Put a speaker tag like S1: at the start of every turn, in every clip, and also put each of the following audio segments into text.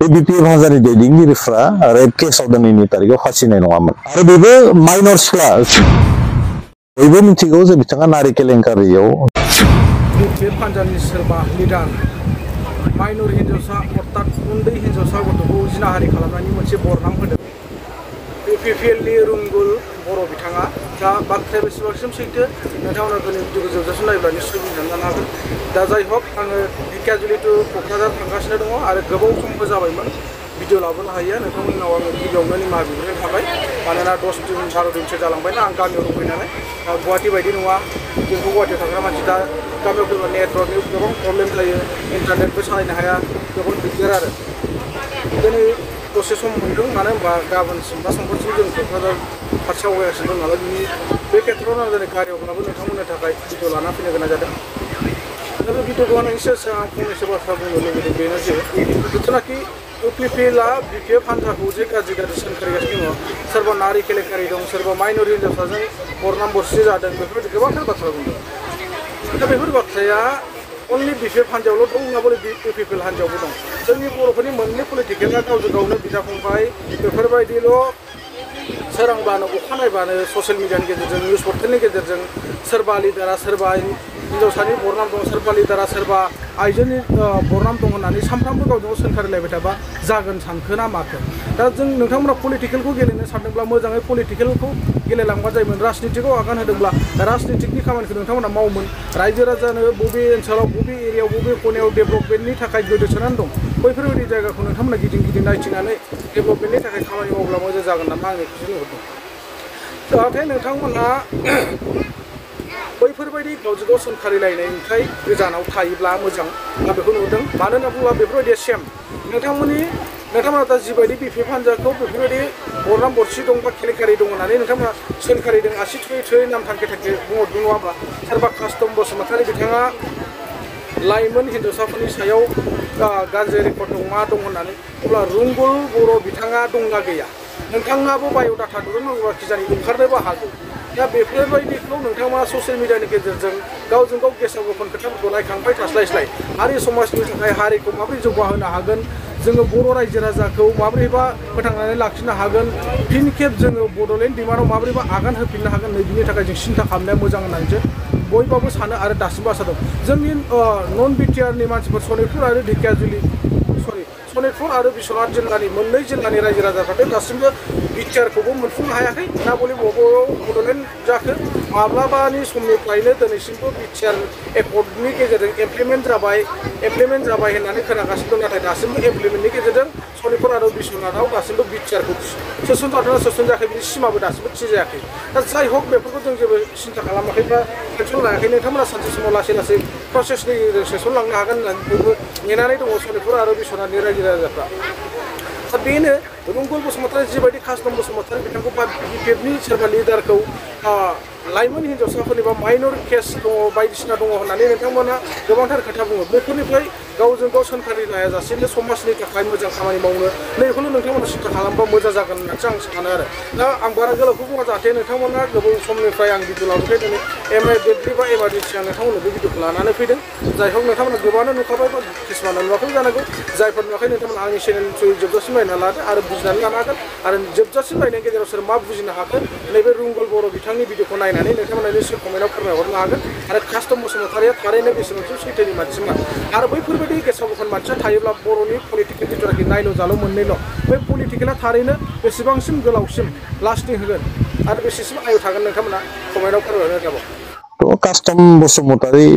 S1: बे BPF हानजानि दैदेनगिरिफ्रा रेप केसाव दिनैनि तारिखाव फासिनाय नङामोन आरो बेबो माइनर सिख्ला बयबो मिथिगौ जे बिथाङा नारि केलेंकारियाव
S2: BPF हानजानि सोरबा लिडार माइनर हिन्जावसा अर्थात उन्दै हिन्जावसा गथ'खौ जिनाहारि खालामनायनि मोनसे बरनाम होदों BPPLनि रुंगुल बर' बिथाङा दा बाथ्राया बेसेबांसिम सैथो नोंथांमोना दिनै भिडिअखौ जोबजासिम नायब्ला निश्चय बुजिनानै लानो हागोन दा जाय हक आङो ढेकियाजुलि टु क'क्राझार थांगासिनो दङ आरो गोबाव समबो जाबायमोन भिडिअ लाबोनो हायो नोंथांमोननाव आङो गिबियावनो निमाहा बिग्रोनाय थाबाय मानोना 10 दिन 12 दिनसो जालांबायना आं गामियाव दंफैनानै गुवाहाटि बायदि नङा जोंखौ गुवाहाटियाव थाग्रा मानसि दा गामियाव फैबा नेटवर्कनि गोबां प्रब्लेम जायो इन्टारनेटबो सालायनो हाया गोबां दिगदार आरो दिनै दसे सम मोनदों मानो होनबा गाबोनसिम बा समफोरसिम जों क'क्राझार फारसे आवगायगासिनो दं नालाय बे खेत्रआव आं दिनै गारियावब्लाबो नोंथांमोननि थाखाय भिडिअ लाना फैनो गोनां जादों दा बे भिडिअखौ आं एसे आं फंनैसो बाथ्रा बुंनो लुबैदों बेनो जे जिथुनाखि UPPLआ BPF हान्जाखौ जे गाज्रि सोंखारिगासिनो दङ सोरबा नारि केलेंकारि दं सोरबा माइनर हिन्जावसाजों बरनाम बरसि जादों बेफोरबायदि गोबांथार बाथ्रा बुंदों दा बेफोर बाथ्राया अनलि BPF हान्जायावल' दं नङाबोला UPPL हान्जायावबो दं जोंनि बर'फोरनि मोननै पलिटिकेलआ गावजों गावनो बिदा फंबाय बेफोरबायदिल' सोरांब्लानो अखा नायब्लानो ससियेल मिडियानि गेजेरजों निउस पर्टेलनि गेजेरजों सोरबा लिडारा सोरबा हिन्जावसानि बरनाम दं सोरबा लिडारा सोरबा आइजोनि बरनाम दं होननानै सानफ्रामबो गावजों गाव सोंखारिलायबाय थाबा जागोन सानखो ना माखो दा जों नोंथांमोना पलिटिकेलखौ गेलेनो सानदोंब्ला मोजाङै पलिटिकेलखौ गेलेलांबा जायोमोन राजनितिखौ आगान होदोंब्ला राजनितिकनि खामानिखौ नोंथांमोना मावोमोन रायजो राजानो बबे ओनसोलाव बबे एरियायाव बबे खनायाव डेभेलपमेन्टनि थाखाय गोदोसोनानै दं बैफोरबायदि जायगाखौ नोंथांमोना गिदिं गिदिं नायथिंनानै डेभेलपमेन्टनि थाखाय खामानि मावब्ला मोजां जागोन नामा आं बेखौसो नुहरदों जाहाथे नोंथांमोना बैफोरबायदि गावजों गाव सोंखारिलायनायनिफ्राय गोजानाव थायोब्ला मोजां आं बेखौ नुदों मानो होनना बुङोब्ला बेफोरबायदिया सेम नोंथांमोना दा जिबायदि BPF हान्जाखौ बेफोरबायदि बरनाम बरसि दं बा केलेंकारि दं होननानै नोंथांमोना सोंखारिदों आसि थुयै थुयै नाम थांखे थांखे बुंहरदों नङा होमबा सोरबा कास्टम बसुमतारी बिथाङा लाइमोन हिन्जावसाफोरनि सायाव गाज्रि रेकर्ड दं मा दं होननानै अब्ला रुंगुल बर' बिथाङा दंना गैया नोंथाङाबो बाय'डाटा दिहुननांगौबा खिजानि ओंखारनोबो हागौ दा बेफोरबायदिखौ नोंथांमोना ससियेल मिडियानि गेजेरजों गावजों गाव गेसाव गोफोन खोथाफोरखौ रायखांबाय थास्लायस्लाय हारि समाजनि थाखाय हारिखौ माबोरै जौगाहोनो हागोन जोङो बर' रायजो राजाखौ माबोरैबा फोथांनानै लाखिनो हागोन फिन खेब जोङो बड'लेण्ड डिमान्डआव माबोरैबा आगान होफिननो हागोन नै बिनि थाखाय जों सिन्था खालामनाया मोजां होननानैसो बयबाबो सानो आरो दासिमबो आसा दं जोंनि नन बिटिआरनि मानसिफोर सनितपुर आरो ढेकियाजुलि सनितपुर आरो बिश्वनाथ जिल्लानि मोननै जिल्लानि रायजो राजाफ्राथ' दासिमबो बिटिआरखौबो मोनफुंनो हायाखै ना बले बड'लेण्ड जाखो माब्लाबानि समनिफ्रायनो दिनैसिमबो बिटिआर एकर्डनि गेजेरजों इमप्लिमेन्ट जाबाय होननानै खोनागासिनो दं नाथाय दासिमबो इमप्लिमेन्टनि गेजेरजों सनितपुर आरो बिश्वनाथआव दासिमबो बिटिआरखौ सोसनजादोंना सोसनजायाखै बिनि सिमाबो दासिमबो थि जायाखै दा जाय हक बेफोरखौ जों जेबो सिन्था खालामाखै बा टेनसन लायाखै नोंथांमोना सानसे समाव लासै लासै प्रसेसनि गेजेरजों सोसनलांनो हागोन होननानै बयबो नेनानै दङ सनितपुर आरो बिश्वनाथनि रायजो राजाफ्रा दा बेनो रुंगुल बसुमतारी जिबायदि कास्टम बसुमतारी बिथांखौ बा BPFनि सोरबा लिडारखौ लाइमोन हिन्जावसाफोरनि बा माइनर केस दङ बायदिसिना दङ होननानै नोंथांमोना गोबांथार खोथा बुङो बेफोरनिफ्राय गावजों गाव सोंखारि लायाजासेनो समाजनि थाखाय मोजां खामानि मावनो नैखौल' नोंथांमोना सिन्था खालामबा मोजां जागोन होननानैसो आं सानो आरो दा आं बारा गोलावखौ बुङा जाहाथे नोंथांमोना गोबाव समनिफ्राय आं भिडिअ लाबोबाय दिनै इमिडियेटलि बा इमारजेन्सि आं नोंथांमोननो बे भिडिअखौ लानानै फैदों जाय हक नोंथांमोना गोबाङानो नुखाबाय बा किसुमाना नुवाखै जानांगौ जायफोर नुवाखै नोंथांमोना आंनि चेनेल थ्रुयै जोबजासिम नायना लादो आरो बुजिनानै लानो हागोन आरो जोबजासिम नायनायनि गेजेराव सोर मा बुजिनो हाखो नैबे रुंगुल बर' बिथांनि भिडिअखौ नायनानै नोंथांमोना निश्चय कमेन्टआव फोरमायहरनो हागोन आरो कास्टम बसुमतारीया थारैनो बेसेबांसिम सैथोनि मानसिमोन आरो बैफोरबायदि गेसाव गोफोन मानसिया थायोब्ला बर'नि पलिटिकेल जिथुनाखि नायल' जाल' मोननैल' बे पलिटिकेला थारैनो बेसेबांसिम गोलावसिम लास्टिं होगोन आरो बेसेसिम आयु थागोन नोंथांमोना कमेन्टआव फोरमायहरनो जाबाय
S1: कास्टम बसुमतारी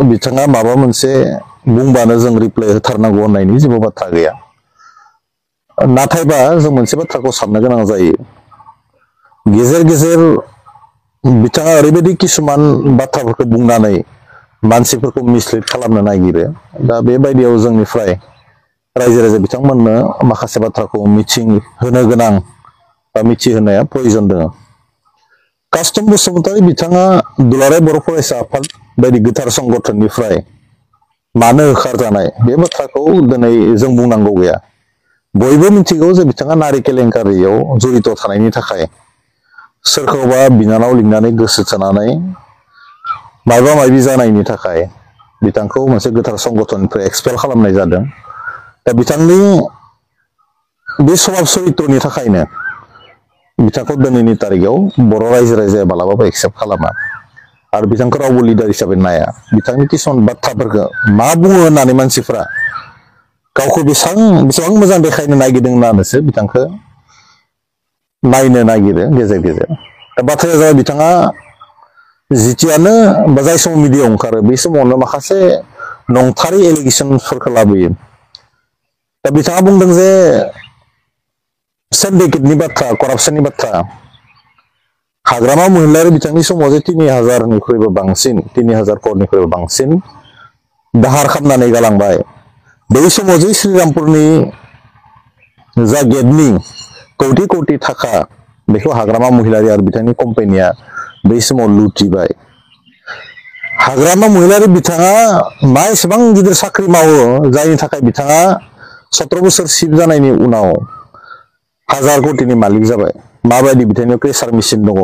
S1: बिथाङा माबा मोनसे बुंबानो जों रिप्लाइ होथारनांगौ होननायनि जेबो बाथ्रा गैया नाथायबा जों मोनसे बाथ्राखौ साननो गोनां जायो गेजेर गेजेर बिथाङा ओरैबायदि किसुमान बाथ्राफोरखौ बुंनानै मानसिफोरखौ मिसलिड खालामनो नागिरो दा बेबायदियाव जोंनिफ्राय रायजो राजा बिथांमोननो माखासे बाथ्राखौ मिथिहोनो गोनां बा मिथिहोनाया प्रयजन दङ कास्टम बसुमतारी बिथाङा दुलाराय बर' फरायसा आफाद बायदि गोथार संगठननिफ्राय मानो होखारजानाय बे बाथ्राखौ दिनै जों बुंनांगौ गैया बयबो मिथिगौ जे बिथाङा नारि केलेंकारियाव जड़ित थानायनि थाखाय सोरखौबा बिनानाव लिंनानै गोसो थोनानै माबा माबि जानायनि थाखाय बिथांखौ मोनसे गोथार संगठननिफ्राय एक्सपेल खालामनाय जादों दा बिथांनि बे स्वभाब चरित्रनि थाखायनो बिथांखौ दिनैनि तारिखाव बर' रायजो राजाया मालाबाबो एक्सेप्ट खालामा आरो बिथांखौ रावबो लिडार हिसाबै नाया बिथांनि किसुमान बाथ्राफोरखौ मा बुङो होननानै मानसिफ्रा गावखौ बेसेबां मोजां देखायनो नागिरदों होननानैसो बिथांखौ नायनो नागिरो गेजेर गेजेर दा बाथ्राया जाबाय बिथाङा जितियानो जाय समाव मिडियायाव ओंखारो बे समावनो माखासे नंथारै एलिगेसनफोरखौ लाबोयो दा बिथाङा बुंदों जे सिन्डिकेटनि बाथ्रा करापसननि बाथ्रा हाग्रामा महिलारि बिथांनि समाव जे 3000निख्रुइबो बांसिन 3000 करोड़निख्रुइबो बांसिन दाहार खालामनानै गालांबाय बै समाव जे श्रीरामपुरनि जा गेटनि कौटि कौटि थाखा बेखौ हाग्रामा महिलारि आरो बिथांनि कम्पानिया बै समाव लुटिबाय हाग्रामा महिलारि बिथाङा मा एसेबां गिदिर साख्रि मावो जायनि थाखाय बिथाङा 17 बोसोर सिफ जानायनि उनाव 1000 कोटिनि मालिक जाबाय माबायदि बिथांनियाव प्रेसार मेसिन दङ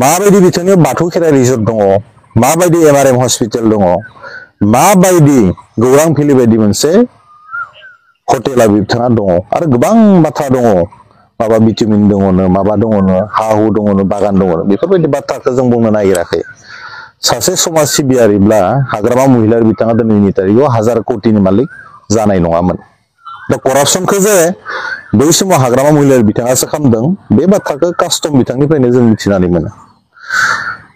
S1: माबायदि बिथांनियाव बाथौ खेराइ रिजर्ट दङ माबायदि MRM हस्पिटाल दङ माबायदि गौरां भेलि बायदि मोनसे हटेला बिथाङा दङ आरो गोबां बाथ्रा दङ माबा भिटामिन दङनो माबा दङनो हा हु दङनो बागान दङ बेफोरबायदि बाथ्राखौ जों बुंनो नागिराखै सासे समाज सिबियारिब्ला हाग्रामा महिलारि बिथाङा दिनैनि तारिखाव 1000 कोटिनि मालिक जानाय नङामोन दा करापसनखौ जे बै समाव हाग्रामा महिलारि बिथाङासो खालामदों बे बाथ्राखौ कास्टम बिथांनिफ्रायनो जों मिथिनानै मोनो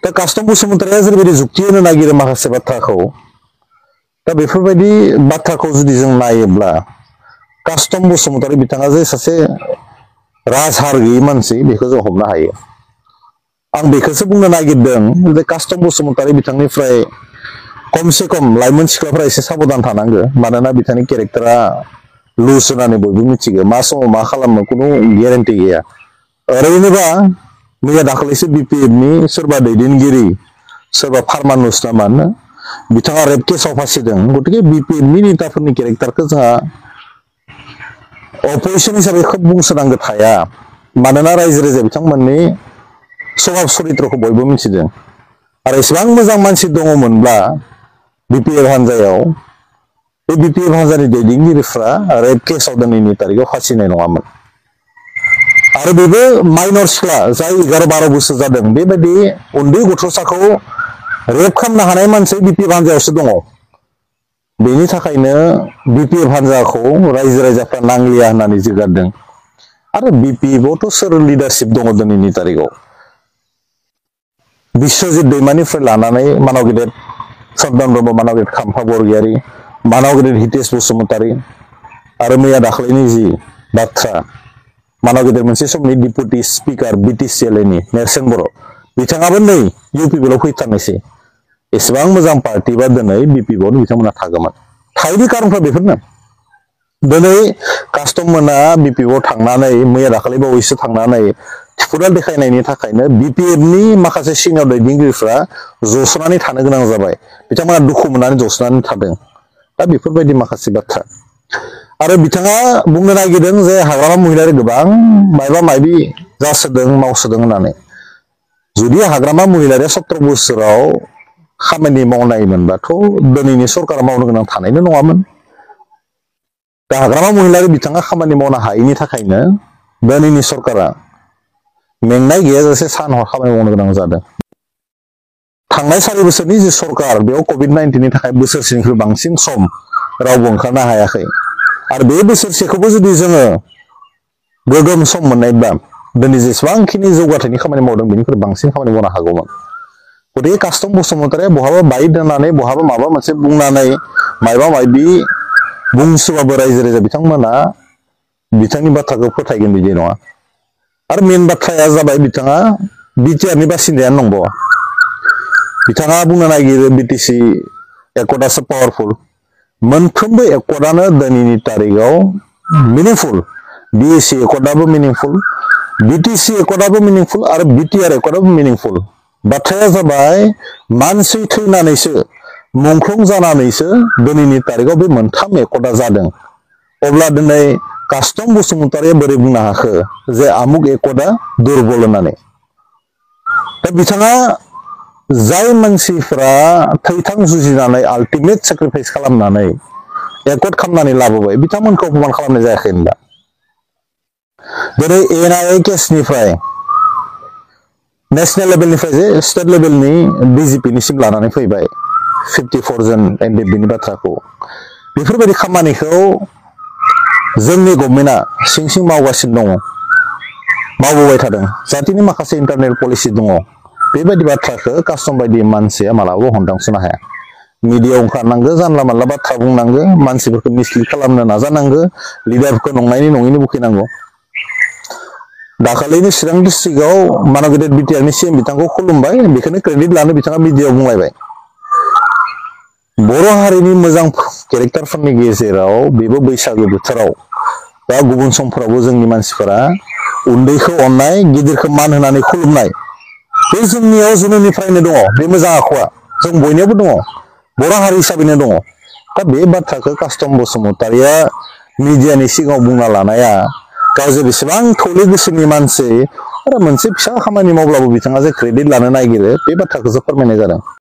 S1: दा कास्टम बसुमतारिया जेरैबायदि जुक्ति होनो नागिरो माखासे बाथ्राखौ दा बेफोरबायदि बाथ्राखौ जुदि जों नायोब्ला कास्टम बसुमतारि बिथाङा जे सासे राजहार गैयै मानसि बेखौ जों हमनो हायो आं बेखौसो बुंनो नागिरदों जे कास्टम बसुमतारि बिथांनिफ्राय खमसे खम लाइमोन सिख्लाफ्रा एसे साबधान थानांगौ मानोना बिथांनि केरेक्टारा लुज होननानै बयबो मिथिगौ मा समाव मा खालामनो खुनु गेरेन्टि गैया ओरैनोबा मैया दाखालिसो BPFनि सोरबा दैदेनगिरि सोरबा फार्मानुस नामानो बिथाङा रेप केसाव फासिदों गतिके BPFनि नेताफोरनि केरेक्टारखौ जोंहा अपोजिसन हिसाबै खोब बुंसोनांगौ थाया मानोना रायजो राजा बिथांमोननि स्वभाब चरित्रखौ बयबो मिथिदों आरो एसेबां मोजां मानसि दङमोनब्ला BPF हान्जायाव बे BPF हान्जानि दैदेनगिरिफ्रा रेप केसाव दिनैनि तारिखाव फासिनाय नङामोन आरो बेबो माइनर सिख्ला जाय 11-12 बोसोर जादों बेबायदि उन्दै गथ'साखौ रेप खालामनो हानाय मानसि BPF हान्जायावसो दङ बेनि थाखायनो BPF हान्जाखौ रायजो राजाफ्रा नांलिया होननानै जोगारदों आरो BPFआवथ' सोर लिडारशिप दङ दिनैनि तारिखाव बिश्वजित दैमानिफ्राय लानानै मानाव गेदेर सदन ब्रह्म मानाव गेदेर खाम्फा बरगयारी मानाव गेदेर हितेश बसुमतारी आरो मैया दाख्लैनि जि बाथ्रा मानाव गेदेर मोनसे समनि डिपुटि स्पिकार BTCLनि नेरसोन बर' बिथाङाबो नै UPPआव फैथारनायसै एसेबां मोजां पार्टिबा दिनै BPFआव बिथांमोना थागौमोन थायैनि कारनफ्रा बेफोरनो दिनै कास्टम मोना BPFआव थांनानै मैया दाखालि बावैसो थांनानै थिफुना देखायनायनि थाखायनो BPFनि माखासे सिनियर दैदेनगिरिफ्रा जसनानै थानो गोनां जाबाय बिथांमोना दुखु मोननानै जसनानै थादों दा बेफोरबायदि माखासे बाथ्रा आरो बिथाङा बुंनो नागिरदों जे हाग्रामा महिलारि गोबां मायबा मायबि जासोदों मावसोदों होननानै जुदि हाग्रामा महिलारिया 17 बोसोराव खामानि मावनायमोनबाथ' दिनैनि सरकारा मावनो गोनां थानायनो नङामोन दा हाग्रामा महिलारि बिथाङा खामानि मावनो हायैनि थाखायनो दिनैनि सरकारा मेंनाय गैयाजासे सान हर खामानि मावनो गोनां जादों थांनाय 4 बोसोरनि जि सरकार बेयाव COVID-19नि थाखाय बोसोरसेनिख्रुइ बांसिन सम रावबो ओंखारनो हायाखै आरो बे बोसोरसेखौबो जुदि जोङो गोगोम सम मोननायब्ला दिनै जेसेबांखिनि जौगाथायनि खामानि मावदों बेनिख्रुइ बांसिन खामानि मावनो हागौमोन गतिके कास्टम बसुमतारिया बहाबा बाइट दोननानै बहाबा माबा मोनसे बुंनानै मायबा मायबि बुंसोबाबो रायजो राजा बिथांमोना बिथांनि बाथ्राखौ फोथायगोन बिदि नङा आरो मेन बाथ्राया जाबाय बिथाङा बिटिआरनि बासिन्दायानो नंबावा बिथाङा बुंनो नागिरो BTC एकर्डआसो पावारफुल मोनफ्रोमबो एकर्डआनो दिनैनि तारिखाव मिनिंफुल BAC एकर्डआबो मिनिंफुल BTC एकर्डआबो मिनिंफुल आरो BTR एकर्डआबो मिनिंफुल बाथ्राया जाबाय मानसि थैनानैसो मुंख्लं जानानैसो दिनैनि तारिखाव बे मोनथाम एकर्डआ जादों अब्ला दिनै कास्टम बसुमतारिया बोरै बुंनो हाखो जे आमुक एकर्डआ दुरबल होननानै दा बिथाङा जाय मानसिफ्रा थैथां जुजिनानै आल्टिमेट सेक्रिफाइस खालामनानै एकर्ड खालामनानै लाबोबाय बिथांमोनखौ अपमान खालामनाय जायाखै होनबा दिनै NIA केसनिफ्राय नेशनेल लेभेलनिफ्राय जे स्टेट लेभेलनि BJP-निसिम लानानै फैबाय 54 जन MBBनि बाथ्राखौ बेफोरबायदि खामानिखौ जोंनि गभर्नमेन्टआ सिं सिं मावगासिनो दङ मावबोबाय थादों जातिनि माखासे इन्टारनेल पलिसि दङ बेबायदि बाथ्राखौ कास्टम बायदि मानसिया मालाबाबो हमदांसनो हाया मिडियायाव ओंखारनांगो जानला मानला बाथ्रा बुंनांगो मानसिफोरखौ मिसलिड खालामनो नाजानांगो लिडारफोरखौ नंनायनि नङिनि बुखिनांगौ दाखालिनि चिरां डिस्ट्रिक्टआव मानगेदेर बिटिआरनि CM बिथांखौ खुलुमबाय बेखौनो क्रेडिट लानो बिथाङा मिडियायाव बुंलायबाय बर' हारिनि मोजां केरेक्टारफोरनि गेजेराव बेबो बैसागु बोथोराव बा गुबुन समफोरावबो जोंनि मानसिफोरा उन्दैखौ अननाय गिदिरखौ मान होनानै खुलुमनाय बे जोंनियाव जोनोमनिफ्रायनो दङ बे मोजां आखुआ जों बयनियावबो दङ बर' हारि हिसाबैनो दङ दा बे बाथ्राखौ कास्टम बसुमतारिया मिडियानि सिगाङाव बुंना लानाया गावजे बेसेबां थौले गोसोनि मानसि आरो मोनसे फिसा खामानि मावब्लाबो बिथाङा जे क्रेडिट लानो नागिरो बे बाथ्राखौसो फोरमायनाय जादों